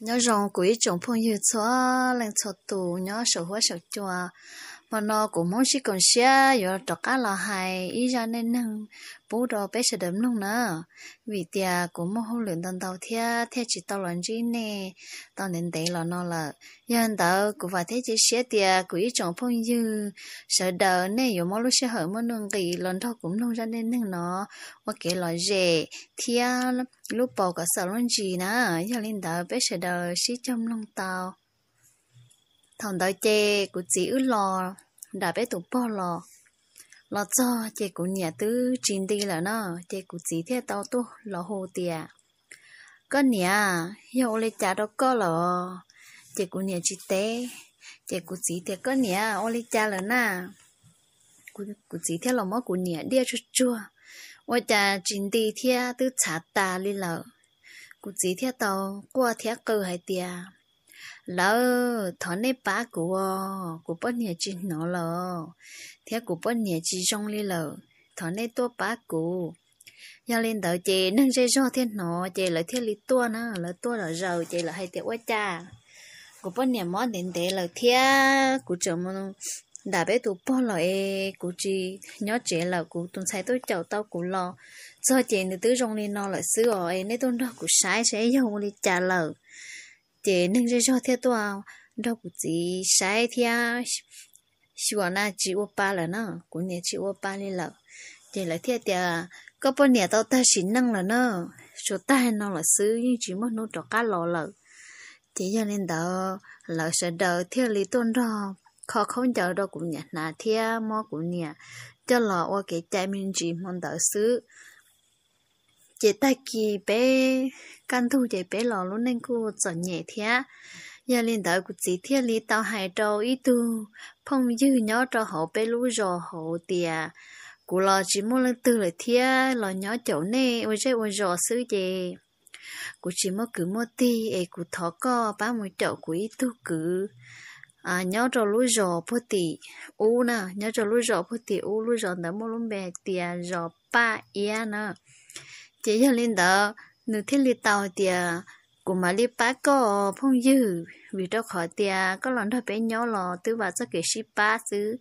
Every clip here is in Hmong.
Nyob zoo kuv ib tsoom phooj ywg txhua leej txhua tus nyob saum huab saum cua. Hmo no kuv Hmoob sib koom siab yuav rov qab los hais ib zaj neej neeg pub rau peb sawv daws mloog na, vim tias kuv muaj hauj lwm ntau ntau thiab thiaj tsis tau los ntsib nej tau ntev ntev los no lawm. Yog ntawd kuv vam thiab cia siab tias kuv ib tsoom phooj ywg sawv daws nej yuav muab lub sij hawm muaj nuj nqis los nrog kuv mloog zaj neej neeg no ua kev lom zem thiab lub paus kom xaus lub ntsis na. Yog li ntawd peb sawv daws sib cog mloog tau. Thaum ntawd ces kuv txiv wb los nram peb tus pog los, los txog ces kuv niam twb tsis nti lawm no, ces kuv txiv thiaj tau tuaj los hu tias, Koj niam, yog ua li cas rau koj lawm? Ces kuv niam tsis teb. Ces kuv txiv tias, Koj niam, ua li cas lawm na? Kuv txiv thiaj los muab kuv niam diaj tsuag tsuag, ua cas tsis nti thiab twb txhav tas li lawm. Kuv txiv thiaj tau quaj thiab qw hais tias, Lawv, thov nej pab kuv os, kuv poj niam tsis hnov lawm, thiab kuv poj niam tsis zoo li lawm, thov nej tuaj pab kuv. Yog li ntawd ces neeg zej zog thiaj hnov ces lawv thiaj li tuaj na, lawv tuaj zom zaws ces lawv hais tias, Ua cas kuv poj niam mob ntev ntev lawm thiab kuv tseem mus nram peb tus pog los es kuv tsis nyob tsev lawm, kuv tus ntxhais tuaj caum tau kuv los txog ces nws twb zoo li no lawm xwb os, es nej tuaj nrog kuv saib saib yog ua li cas lawm. Ces neeg zej zog thiaj tuaj nrog kuv txiv saib thiab xyuas na tsis ua pa lawm na, kuv niam tsis ua pa li lawm. Ces lawv thiaj tias, Koj poj niam tau tag sim neej lawm na, tsuas tag no lawm xwb, yeej tsis muaj hnub rov qab los lawm. Ces yog li ntawd lawv sawv daws thiaj li tuaj nrog kho khaub ncaws rau kuv niam hnav thiab muab kuv niam coj los ua kev cai me ntsis hmo ntawd xwb. Ces tag kis peb kaj ntug ces peb los lub neej kuj txom nyem thiab. Yog li ntawd kuv txiv thiaj li tau hais rau ib tug phooj ywg nyob rau hauv peb lub zos hauv tias, Kuv los tsis muaj leej twg lawm thiab, los nyob caum nej ua zej ua zos xwb ces kuv tsis muaj kwv muaj tij es kuv thov koj pab mus caum kuv ib tug kwv nyob rau lub zos puag tim ub na, nyob rau lub zos puag tim ub, lub zos ntawd muaj lub npe hais tias zos Paj Iab na. Ces yog li ntawd nws thiaj li tau tias, Kuv mam li pab koj phooj ywg, vim rau qhov tias koj los nrog peb nyob los twb vam txoj kev sib pab xwb,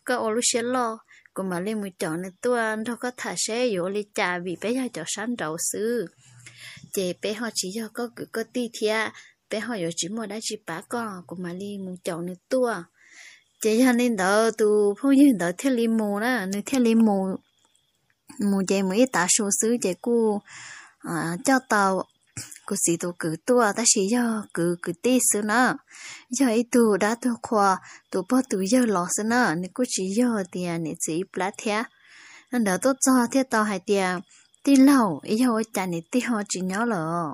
koj ua lub siab loj, kuv mam li mus caum nws tuaj nrog koj tham seb yuav ua li cas, vim peb yog cov sab nraud xwb, ces peb ho tsis yog koj kwv koj tij thiab, peb ho yuav tsis muaj dab tsi pab koj, kuv mam li mus caum nws tuaj. Ces yog li ntawd tus phooj ywg ntawd thiaj li mus na, nws thiaj li mus mus ces mus ib tav su xwb ces kuj coj tau kuv txiv tus kwv tuaj, tab sis yog kwv kwv tij xwb na, yog ib tug dab tug qhua, tus pog tus yawg los xwb na, nws kuj tsis yog tias niam txiv ib plab thiab. Ntawd tuaj txog thiaj tau hais tias, Tij laug, yog ua cas niam tij ho tsis nyob lawm?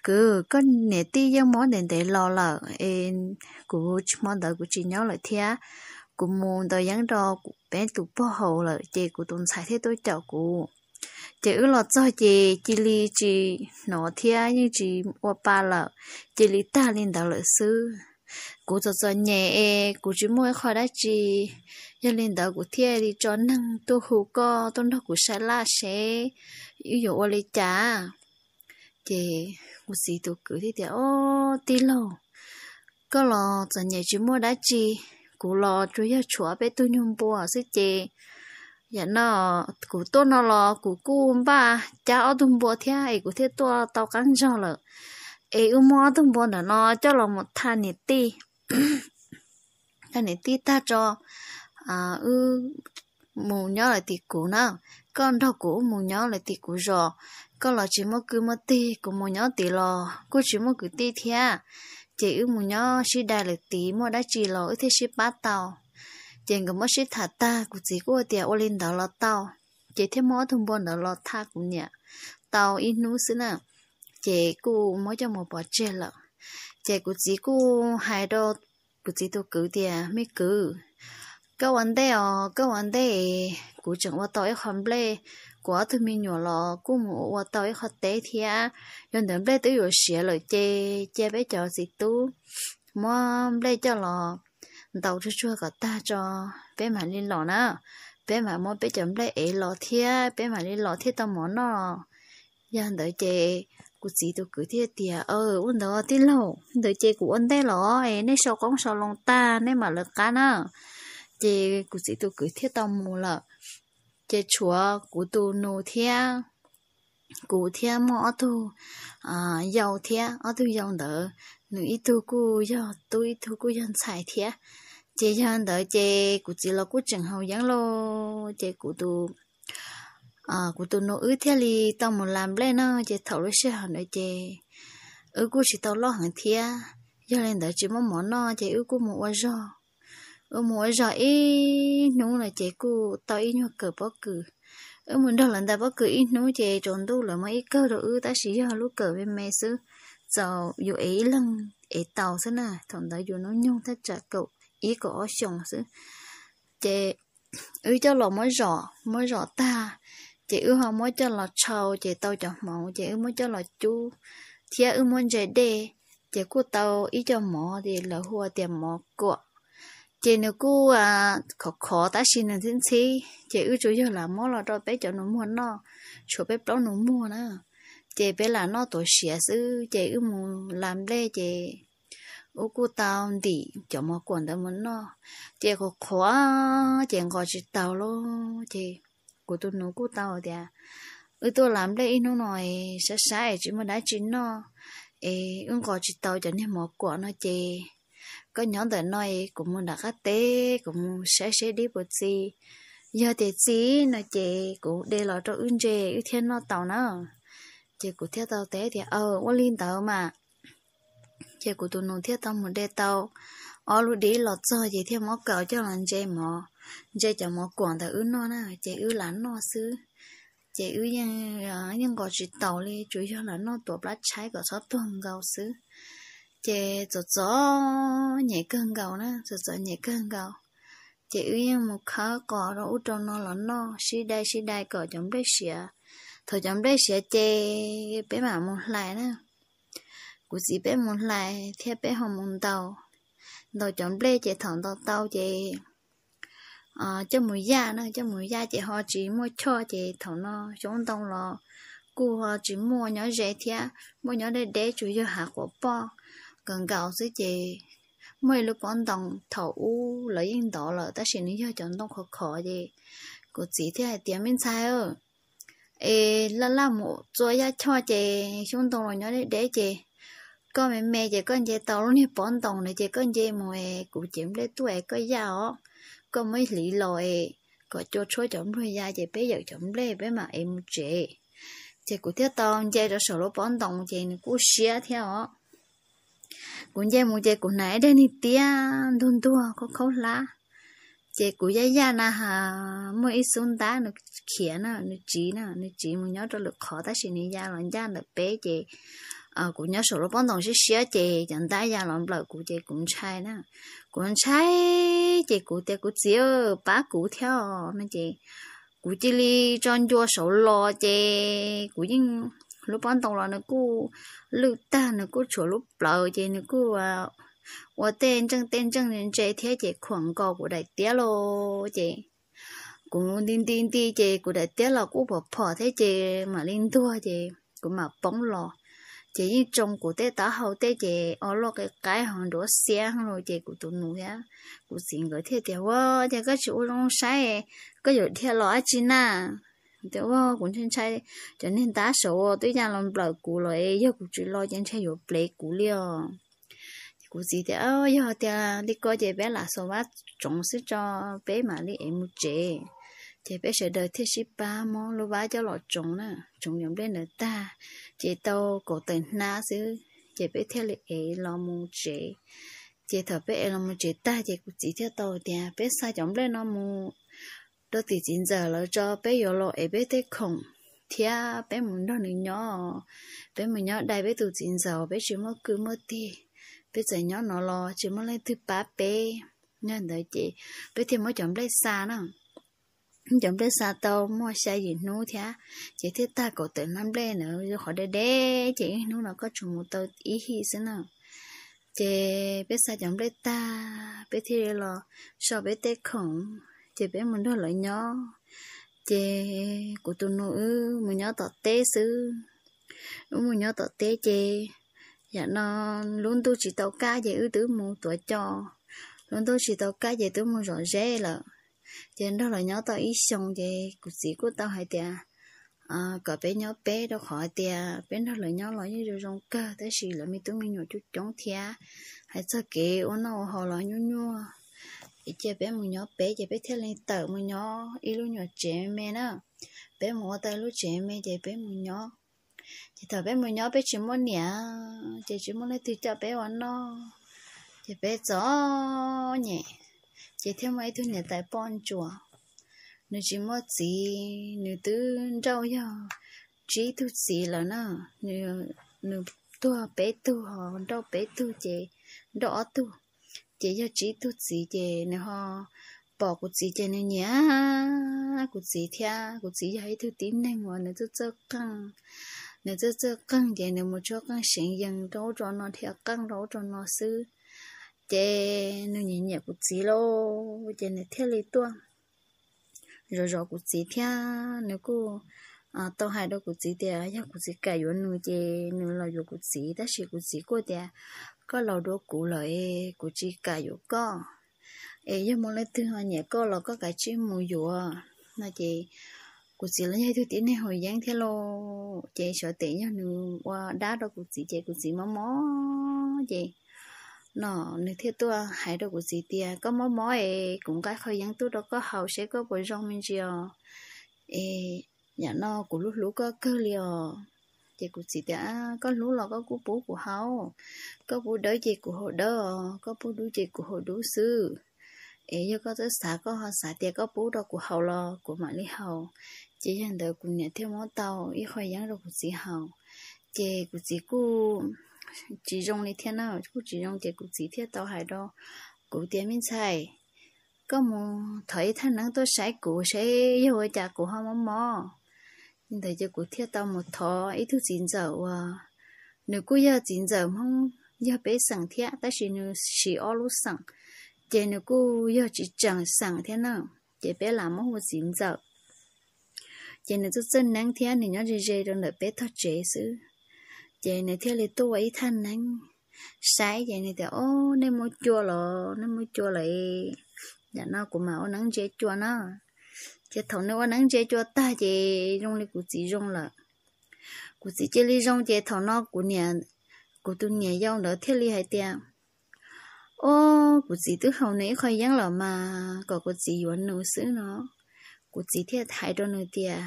Kwv, koj niam tij yeej mob ntev ntev los lawm es kuv hmo ntawd kuv tsis nyob lawm thiab, kuv mus ntaus yeeb rau peb tus pog hauv lawm ces kuv tus ntxhais thiaj tuaj caum kuv. Ces wb los txog ces cia li tsis hnov thiab yeej tsis ua pa lawm, cia li tag li ntawd lawm xwb. Kuv txom txom nyem es kuv tsis muaj ib qho dab tsi, yog li ntawd kuv thiaj li tso neeg tuaj hu koj tuaj nrog kuv saib laj seb wb yuav ua li cas. Ces kuv txiv tus kwv thiaj tias, Ob, tij laug, koj los txom nyem tsis muaj dab tsi, kuv los tsuas yog tshuav peb tug nyuag npua xwb ces yam no kuv tuaj no los kuv kuj npaj cab ob tug npua thiab es kuv thiaj tuaj tau qab zog lawm. Es wb muab ob tug npua ntawm no coj los mus tha niam tij, tha niam tij tag tso, wb mus nyob lawm tim kuv na, koj nrog kuv wb mus nyob lawm tim kuv zos. Koj los tsis muaj kwv muaj tij, kuv mus nyob tid los kuj tsis muaj kwv tij thiab, ces wb mus nyob sib dai lawm tid, muaj dab tsi los wb thiaj sib pab tau. Ces nkawd muab sib tham tag, kuv txiv kuj tias ua li ntawd los tau, ces thiaj muab ob tug npua ntawd los tha kuv niam tau ib hnub xwb na, ces kuj muab coj mus pov tseg lawm. Ces kuv txiv kuj hais rau kuv txiv tus kwv tias, Me kwv, koj ua ntej os, koj ua ntej, kuv tseem ua tau ib qho nplej, kuv ob tug me nyuam los kuj mus ua tau ib qho teb thiab. Yog ntawd nplej twb yuav siav lawm ces cia peb cov txiv tub muab nplej coj los ntaus tsuag tsuag kom tag tso, peb mam li los na. Peb mam muab peb cov nplej ev los thiab peb mam li los thiaj tau mov noj. Yog ntawd ces kuv txiv tus kwv thiaj tias, Ua ntawd tij laug, ntawd ces kuv ua ntej los es nej sau qoob sau loo tag nej mam lawv qab na. Ces kuv txiv tus kwv thiaj tau mus lawm. Ces tshuav kuv tus nus thiab kuv thiab muaj ob tug yau thiab, ob tug yau ntawd nws ib tug kuj yog tub ib tug kuj yog ntxhais thiab. Ces yog ntawd ces kuv txiv los kuj tseem haus yeeb lauj, ces kuv tus kuv tus nus wb thiaj li tau mus las nplej no. Ces thaum lub sij hawm ntawd ces wb kuj tsis tau loj heev thiab, yog li ntawd tsis muaj mov noj ces wb kuj mus ua zog. Wb mus ua zog ib hnub no ces kuj tau ib nyuag kawm pob kws. Wb mus nrog lawv ntais pob kws ib hnub ces tsaus ntuj lawv muab ib kawm rau wb, tab sis yog lub kawm me me xwb, txaus yus ev ib leeg ev tau xwb na. Thaum ntawd yus hnub nyoog thaj tsam kaum ib kaum ob xyoos xwb. Ces wb coj los muab zom, muab zom tag, ces wb ho muab coj los tshau ces tau cov hmoov ces wb muab coj los cub, thiab wb muab ntse dej, ces kuj tau ib co mov es lawv hu tias mov kuam. Ces nws kuj khov khov tab sis nws ntxhib ntxhib, ces wb tsuas yog lam muab los rau peb cov nus muag noj, tshuav peb plaub nus muag na. Ces peb lam noj tuav siav xwb, ces wb mus las nplej ces wb kuj tau ntim cov mov kuam ntawd mus noj, ces qhuav qhuav ces nqos tsis taus lawm. Ces kuv tus nus kuj tau tias, Wb tuaj las nplej ib hnub no es sab sab es tsis muaj dab tsi noj, es wb nqos tsis tau cov niag mov kuam no ces koj nyob ntawm no es kuv mus nram qab teb kuv mus saib seb dib puas txi. Yog tias txi no ces kuv de los rau wb ntse wb thiaj noj tau na. Ces kuv thiaj tau teb tias, Aw, ua li ntawd mas. Ces kuv tus nus thiaj tau mus de tau ob lub dib los txog ces thiaj muab kaus coj los ntse mov, ntse cov mov kuam ntawd wb noj na, ces wb lam noj xwb. Ces wb yeej nqos tsis taus li, tsuas yog lam noj tuav plab tshaib kom txhob tuag nkaus xwb. Ces txom txom nyem kawg nkaus na, txom txom nyem kawg nkaus. Ces wb yeej mus khawb qos rau ub rau no los noj, sib dai sib dai kom cov nplej siav. Thaum cov nplej siav ces peb mam mus hlais na. Kuv txiv peb mus hlais thiab peb ho mus ntaus, ntaus cov nplej ces thaum ntaus tau ces coj mus yaj na, coj mus yaj ces ho tsis muaj choj ces thaum no xyoob ntoo los kuj ho tsis muaj nyob ze thiab, muaj nyob deb deb tsuas yog hav quav poj nkaus nkaus xwb ces muaj ib lub pob ntoos thaum ub lawv yeej ntov lawm tab sis nws yog cov ntoo khov khov ces kuv txiv thiaj hais tias, Me ntxhais, es laj laj mus txua yaj choj ces xyoob ntoo los nyob deb deb ces koj me me ces koj nce tau lub niag pob ntoos na ces koj nce mus es kuv cev nplej tuaj es koj yaj os, koj muab ib hlis los es kom cua tshuab cov npluag ya ces peb yawm cov nplej peb mam ev mus tsev. Ces kuv thiaj tau nce rau saum lub pob ntoos ces nws kuj siab thiab os. Kuv nce mus ces kuv hnav ib daim niag tiab ntuag ntuag khaub khaub hlab, ces kuv yaj yaj na has muaj ib xub ntab nws khiav na, nws tsiv na, nws tsiv mus nyob rau lwm qhov tab sis nws ya los ncaj ntawm peb ces kuv nyob saum lub pob ntoos siab siab ces cov ntab ya los nplawm kuv ces kuv ntshai na. Kuv ntshai ces kuv tias, Kuv txiv, pab kuv thiab os no ces kuv cia li tso ncua saud los ces kuv yeej, lub pob ntoos los nws kuj lwj tag, nws kuj tshuav lub plawv ces nws kuj ua tej ntseej tej ntseej ntse thiab ces khuam nkaus kuv daim tiab los ces kuv nti nti nti ces kuv daim tiab los kuj phom phom thiab ces mam li ntuag ces kuv mam poob los. Ces yeej tsoo kuv tej taub hau tej ces o loj qi qaib ho nruab xiab los ces kuv tus nus thiab kuv txiv nkawd thiaj tias, Ua cas koj tsis ua zoo saib, koj yuav dhia los dab tsi na? Tias, Ua, kuv ntshai ntshai cov niag ntab saud twb ya los nplawm kuv los es yog kuv tsis los ces ntshai yuav plev kuv li os. Kuv txiv tias, Yog tias li ko ces peb lam xaus vab tsoov xwb tso, peb mam li ev mus tsev. Ces peb sawv daws thiaj sib pab muab lub vab coj los tsoov na, tsoov cov nplej ntawd tag, ces tau kaum tawm hnab xwb ces peb thiaj li ev los mus tsev. Ces thaum peb ev los mus tsev tag ces kuv txiv thiaj tau tias, Peb xa cov nplej no mus rau tim txiv ntxawm lawv tso, peb yuav los ev peb tej khoom thiab peb mus nrog nws nyob. Peb mus nyob dai peb tus txiv ntxawm, peb tsis muaj kwv muaj tij, peb txawm nyob no los tsis muaj leej twg pab peb. Yog ntawd ces peb thiaj muab cov nplej xa na. Cov nplej xa tau muaj xya yim hnub thiab ces thiaj tag kaum tawm hnab nplej ntawd, qhov deb deb ces ib hnub no koj tsuas mus tau ib him xwb na. Ces peb xa cov nplej tag peb thiaj li los so peb tej khoom, ces peb mus nrog lawv nyob. Ces kuv tus nus wb mus nyob tom teb xwb. Wb mus nyob tom teb ces yam no lub ntuj tsis tau kaj ces wb twb mus tuav cos, lub ntuj tsis tau kaj ces twb mus zom zeb lawm. Ces nrog lawv nyob tau ib xyoos ces kuv txiv kuj tau hais tias kom peb nyob peb rau qhov tias peb nrog lawv nyob los yeej zoo zoo kawg tab sis lawv me tub me nyuam coob coob thiab, hais txog kev ua noj ua haus los nyuaj nyuaj. Cia peb mus nyob peb ces peb thiaj li tawm mus nyob ib lub nyuam tsev me na. Peb mus ua tau ib lub tsev me ces peb mus nyob. Ces thaum peb mus nyob peb tsis muaj niam ces tsis muaj leej twg coj peb ua noj, ces peb txom nyem. Ces thiaj muaj ib tug niam tais poj ntsuam, nws tsis muaj txiv, nws twb nrauj yog tsib tug txiv lawm na. Nws tuag peb tug ho nrauj peb tug ces nrauj ob tug, ces yog tsib tug txiv ces nws ho pom kuv txiv ces nws nyiam kuv txiv thiab. Kuv txiv yog ib tug tib neeg uas nws txawj txawj qeej, nws txawj txawj qeej ces nws mus tshuab qeej seev yees rau ub rau no, dhia qeej rau ub rau no xwb. Ces nws nyiam nyiam kuv txiv lauj, ces nws thiaj li tuaj zov zov kuv txiv thiab. Nws kuj tau hais rau kuv txiv tias yog kuv txiv kam yuav nws ces nws los yuav kuv txiv, tab sis kuv txiv kuj tias koj laus dua kuv lawm es kuv tsis kam yuav koj, es yog muaj leej twg ho nyiam koj los koj kav tsij mus yuav no. Ces kuv txiv los yog ib tug tib neeg haus yeeb thiab lauj, ces xyov tes yog nws ua dab rau kuv txiv ces kuv txiv mob mob ces no nws thiaj tuaj hais rau kuv txiv tias koj mob mob es kuv nqa qho yeeb tuaj rau koj haus seb koj puas zoo me ntsis os, es yam no kuv hlub hlub koj kawg li os. Ces kuv txiv tias koj hlub los koj kuj pub kuv haus, koj pub dawb ces kuv haus dawb os, koj pub dub ces kuv haus dub xwb. Es yog koj txawj xav koj ho xav tias koj pub rau kuv haus los kuv mam li haus. Ces yog ntawd kuv niam thiaj muab tau ib qho yeeb rau kuv txiv haus. Ces kuv txiv kuj tsis zoo li thiab na, kuj tsis zoo ces kuv txiv thiaj tau hais rau kuv tias me ntxhais, koj mus thov ib thaj neeb tuaj saib kuv seb yog ua cas kuv ho mob mob. Li ntawd ces kuv thiaj tau mus thov ib tug txiv ntxawm uas nws kuj yog txiv ntxawm Hmoob, yog peb xeem thiab tab sis nws siv ob lub xeem, ces nws kuj yog tsis tseem xeem thiab na, ces peb lam muab hu txiv ntxawm. Ces nws txawj txawj neeb thiab nws nyob ze ze rau ntawm peb tog tsev xwb. Ces nws thiaj li tuaj ua ib thaj neeb saib ces nws tias o, nej muaj cua los, nej muaj cua lawm, yam no kuv mam ua neeb ntsia cua na. Ces thaum nws ua neeb ntsia cua tag ces zoo li kuv txiv zoo lawm. Kuv txiv cia li zoo ces thaum no kuv niam, kuv tus niam yau ntawd thiaj li hais tias o, kuv txiv twb haus nws ib qho yeeb los mas kom kuv txiv yuav nws xwb no. Kuv txiv thiaj hais rau nws tias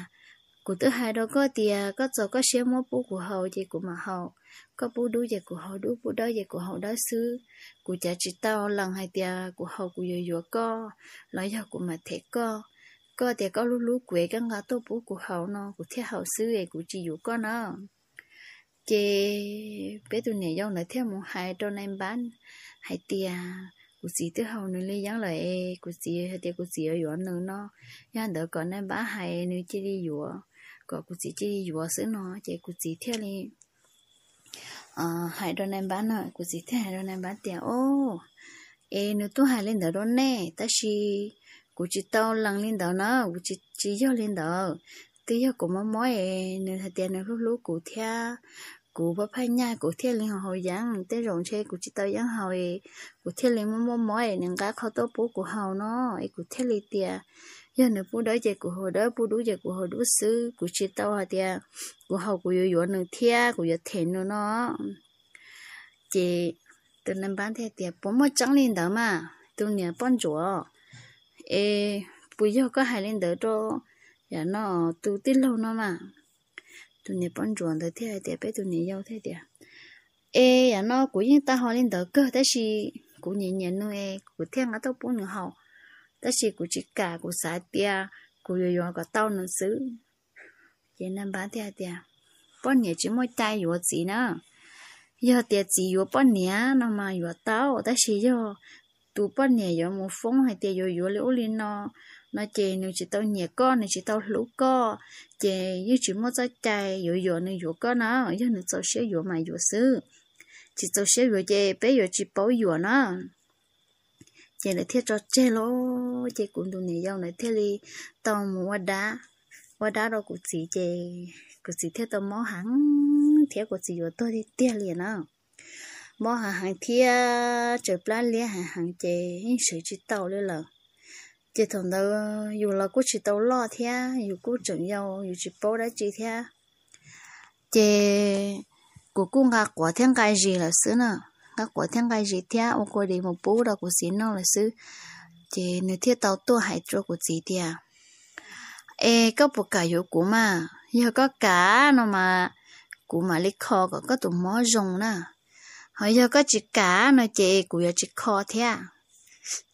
kuv twb hais rau koj tias koj txaus koj siab muab pub kuv haus ces kuv mam haus, koj pub dub ces kuv haus dub, pub dawb ces kuv haus dawb xwb. Kuv cav tsis tau lees hais tias kuv haus kuv yuav yuav koj los yog kuv mam them koj. Koj tias koj hlub hlub kuv es koj nqa tuaj pub kuv haus no kuv thiaj haus xwb es kuv tsis yuav koj na. Ces peb tus niam yau ntawd thiaj mus hais rau nai npab hais tias kuv txiv twb haus nws li yeeb lawm es kuv txiv hais tias kuv txiv yuav yuav nws no, yog ntawd kom nai npab hais nws cia li yuav, kom kuv txiv cia li yuav xwb no. Ces kuv txiv thiaj li hais rau nai npab na, kuv txiv thiaj hais rau nai npab tias o, es nws tuaj hais li ntawd rau nej tab sis kuv tsis tau lees li ntawd na, kuv tsis, tsis yog li ntawd. Twb yog kuv mob mob es nws hais tias nws hlub hlub kuv thiab kuv pab phaj nyaj kuv thiaj li haus yeeb, tej zaum ntshe kuv tsis tau yeeb haus es kuv thiaj li mob mob es nws nqa qho tuaj pub kuv haus no, es kuv thiaj li tias yog nws pub dawb ces kuv haus dawb, pub dub ces kuv haus dub xwb, kuv tsis tau hais tias kuv haus kuv yuav yuav nws thiab kuv yuav them nws no. Ces tus nai npab thiaj tias puas muaj tseeb li ntawd mas tus niam poj ntsuam, es puas yog koj hais li ntawd rau yam no tus tij laug no mas? Tus niam poj ntsuam ntawd thiaj hais tias, peb tus niam yau thiaj tias, es yam no kuv yeej tau hais li ntawd kawg tab sis kuv nyiam nyiam nws es kuv thiaj nqa tuaj pub nws haus, tab sis kuv tsis kam, kuv xav tias kuv yuav yuav kom tau nws xwb. Ces nai npab thiaj hais tias, poj niam tsis muaj cai yuav txiv na. Yog tias txiv yuav poj niam no mas yuav tau, tab sis yog tus poj niam yuav mus foob hais tias yuav yuav li ub li no, no ces nws tsis tau nyiam koj, nws tsis tau hlub koj, ces yeej tsis muaj txoj cai yuav yuav nws yuav koj na. Yog nws txaus siab yuav mas yuav xwb, tsis txaus siab yuav ces peb yuav tsis paub yuav na. Ces lawv thiaj tso tseg lawm, ces kuv tus niam yau ntawd thiaj li tau mus ua dab, ua dab rau kuv txiv, ces kuv txiv thiaj tau mob heev. thiab kuv txiv yuav tuag tiag tiag li na. Mob heev heev thiab tsaws plab liab heev heev ces yeej swv tsis tau li lawm. Ces thaum ntawd yus los kuj tsis tau loj thiab yus kuj tseem yau yus tsis paub dab tsi thiab. Ces kuv kuj nqa quav thiab nqa zis lawm xwb na, nqa quav thiab nqa zis thiab ua kua dis mus pub rau kuv txiv noj lawm xwb. Ces nws thiaj tau tuaj hais rau kuv txiv tias, Es koj puas kam yuav kuv mas? Yog koj kam no mas kuv mam li kho kom koj tus mob zoo na. Ho yog koj tsis kam no ces kuv yuav tsis kho thiab.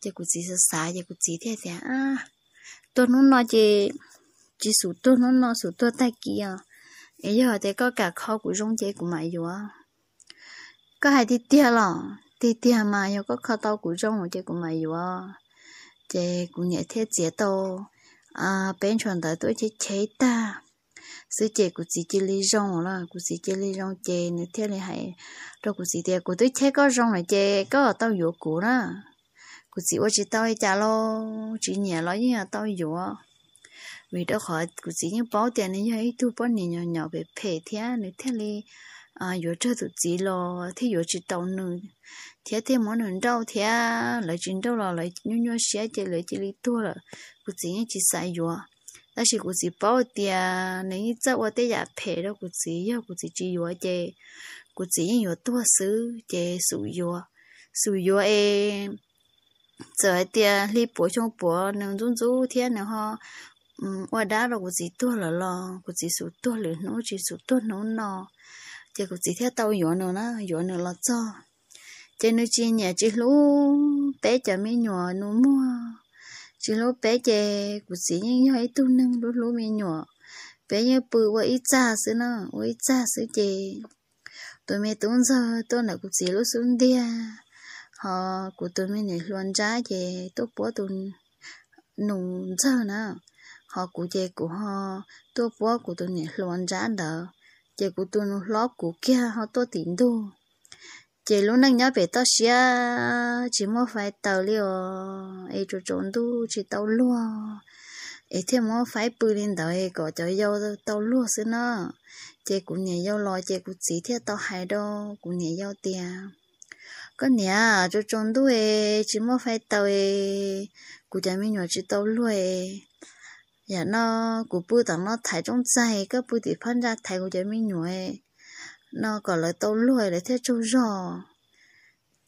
Ces kuv txiv xav xav ces kuv txiv thiaj tias, Tuag hnub no ces tsis xum tuag hnub no, xum tuag tag kis os. Es yog tias koj kam kho kuv zoo ces kuv mam yuav. Koj hais tiag tiag los? Tiag tiag mas, yog koj kho tau kuv zoo ces kuv mam yuav. Ces kuv niam thiaj txiav tau peb ntshuas ntawv tuaj cheb cheb tag xwb ces kuv txiv cia li zoo lawm. Kuv txiv cia li zoo ces nws thiaj li hais rau kuv txiv tias, Kuv twb cheb koj zoo lawm ces koj tau yuav kuv na. Kuv txiv ua tsis tau li cas los tsis nyiam los yeej tau yuav. Vim rau qhov kuv txiv yeej paub tias nws yog ib tug poj niam nyom nyom phem phem thiab nws thiaj li yuav raug tus txiv los thiaj yuav tsis tau nws, thiab thiaj muab nws nrauj thiab lawv tsis nrauj los lawv nyuaj nyuaj siab ces lawv cia li tuag lawm. Kuv txiv yeej tsis xav yuav, tab sis kuv txiv paub tias nws yeej txawj ua tej yam phem rau kuv txiv, yog kuv txiv tsis yuav ces kuv txiv yeej yuav tuag xwb ces xum yuav, xum yuav es txawm hais tias hli puav xyoo puav nws ntxub ntxub thiab nws ho ua dab rau kuv txiv tuag lawm los kuv txiv xum tuag lwm hnub tsis xum tuag hnub no. Ces kuv txiv thiaj tau yuav nws na, yuav nws los txog. Ces nws tsis nyiam tsis hlub peb cov me nyuam nus muag, tsis hlub peb ces kuv txiv yeej yog ib tug neeg hlub hlub me nyuam. Peb yeej pw ua ib txaj xwb na, ua ib txaj xwb ces tus me tub ntxawg tuaj ntawm kuv txiv lub xub ntiag, ho kuv tus me niam hluas nrab ces tuaj puab tus nus ntxawg na, ho kuv ces kuv ho tuaj puab kuv tus niam hluas nrab ntawd, ces kuv tus nus hlob kuv kiag ho tuaj tim ntug. Ces lub neej nyob pem toj siab tsis muaj fais taws li os, es tsaus tsaus ntuj tsis tau luag, es thiaj muab faib pw li ntawd kom cov yau tau luag xwb na. Ces kuv niam yau los ces kuv txiv thiaj tau hais rau kuv niam yau tias, Koj niam, tsaus tsaus ntuj es tsis muaj fais taws es kuv cov me nyuam tsis tau luag es, yam no kuv pw tom no thaiv rooj txag, koj pw tim phab ntsa thaiv kuv cov me nyuam no kom lawv tau luag lawv thiaj tsaug zog.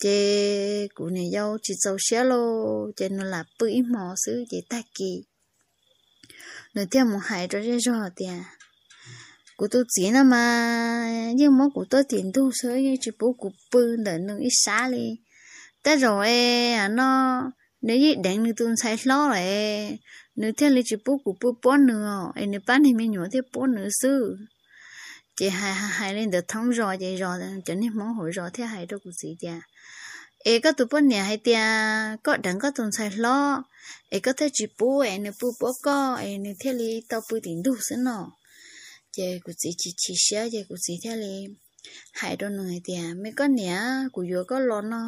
Ces kuv niam yau tsis txaus siab lauj, ces nws lam pw ib hmo xwb ces tag kis nws thiaj mus hais rau zej zog tias, Kuv tus txiv no mas yeej muab kuv tuaj tim ntug xwb, yeej tsis pub kuv pw ntawm nws ib sab li. Tej zaum es no nws yeej deev nws tus ntxhais hlob lawm, nws thiaj li tsis pub kuv pw puab nws os, es nws pab niag me nyuam thiaj puab nws xwb. Ces hais hais li ntawd thoob zos ces cov niag Hmoob hauv zos thiaj hais rau kuv txiv tias, Es koj tus poj niam hais tias koj deev koj tus ntxhais hlob, es koj thiaj tsis pub es nws pw puab koj es nws thiaj li tau pw tim ntug xwb no. Ces kuv txiv chim chim siab ces kuv txiv thiaj li hais rau nws hais tias, Me koj niam, kuv yuav koj los no,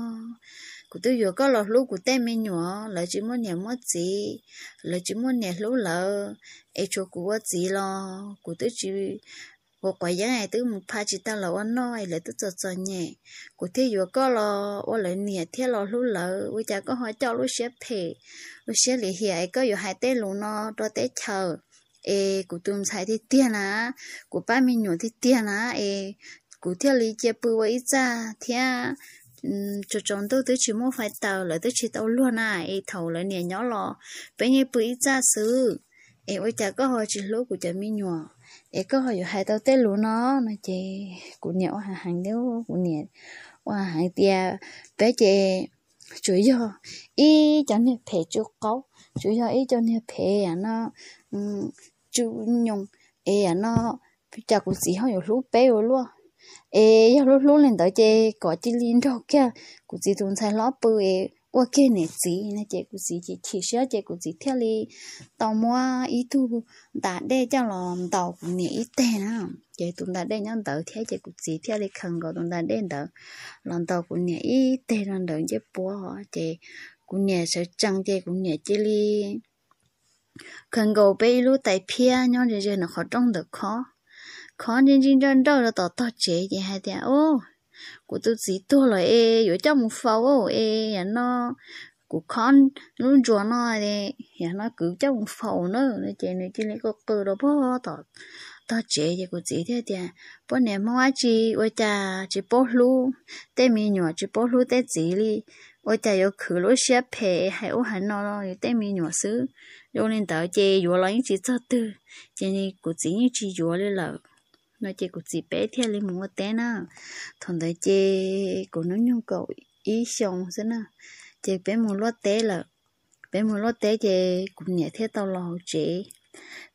kuv twb yuav koj los hlub kuv tej me nyuam, lawv tsis muaj niam muaj txiv, lawv tsis muaj niam hlub lawv, es tshuav kuv ua txiv los kuv twb tsis, kuv quav yeeb es twb mus pha tsis tau lawv ua noj es lawv twb txom txom nyem, kuv thiaj yuav koj los ua lawv niam thiab los hlub lawv, ua cas koj ho coj lub siab phem, lub siab lim hiam es koj yuav hais tej lus no rau teb chaws? Es kuv tus ntxhais tiag tiag na, kuv pab me nyuam tiag tiag na, es kuv thiaj li cia pw ua ib txaj thiab tsaus tsaus ntuj twb tsis muaj fais taws, lawv twb tsis tau luag na, es thaum lawv niam nyob los peb yeej pw ib txaj xwb. Es ua cas koj ho tsis hlub kuv cov me nyuam, es koj ho yuav hais tau tej lus no? No ces kuv niam ua heev heev li, kuv niam ua heev heev tias, Peb ces tsuas yog ib cov niag phem tsuj qaub, tsuas yog ib cov niag phem no tsuj nyoos, es no cas kuv txiv ho yuav hlub peb ua luaj? Es yog hlub hlub li ntawd ces kom cia li nrog kiag kuv txiv tus ntxhais hlob pw es ua kiag niam txiv no. Ces kuv txiv chim chim siab ces kuv txiv thiaj li tau muab ib tug ntas dej coj los ntaus kuv niam ib teg na. Ces tus ntas dej nyob ntawd thiab ces kuv txiv thiaj li khaws nkaus tus ntas dej ntawd los ntaus kuv niam ib teg rau ntawm ncej puab. Ces kuv niam sawv tsees ces kuv niam cia li khaws nkaus peb ib lub tais phiab nyob ze ze ntawm qhov rooj ntawm khob, khob ntsij ntsij nrawj nrawj rau tom tog tsev ces hais tias, Ub, kuv tus txiv tuag lawm es yuav coj mus faus es yam no kuv khob lub ntsuas no es yam no kuv coj mus faus na. Ces nws cia li qw qw rau pog tom tog tsev ces kuv txiv thiaj tias, Poj niam Hmoob dab tsi ua cas tsis paub hlub tej me nyuam, tsis paub hlub tej txiv li? Ua cas yuav khwv lub siab phem hais ub hais no li tej me nyuam xwb? Zoo li ntawd ces yuav los yeej tsis txog twg, ces kuv txiv yeej tsis yuav li lawm. No ces kuv txiv peb thiaj li mus ua teb na. Thaum ntawd ces kuv hnub nyoog kaum ib xyoo xwb na, ces peb mus luaj teb lawm. Peb mus luaj teb ces kuv niam thiaj tau los hauv tsev.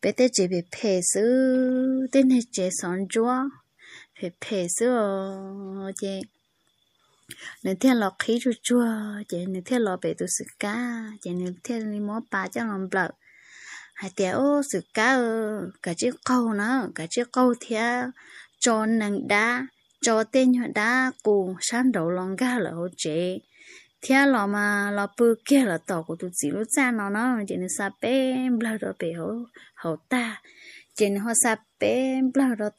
Peb tej tsev phem phem xwb, tej niag tsev xov ntsuab phem phem xwb os. Ces nws thiaj los qhib tsuag tsuag, ces nws thiaj los pem tus xwm kab, ces nws thiaj li muab pas coj los nplawm hais tias, Ub, xwm kab, kav tsij qaug na, kav tsij qaug thiab tso nees dab, tso tej nyuag dab qus sab nraud los nkag lawm hauv tsev, thiab los mas los pw kiag lawm tom kuv tus txiv lub txaj no na. Ces nws xa peb nplawg rau pem hauv tag, ces nws ho xa peb nplawg rau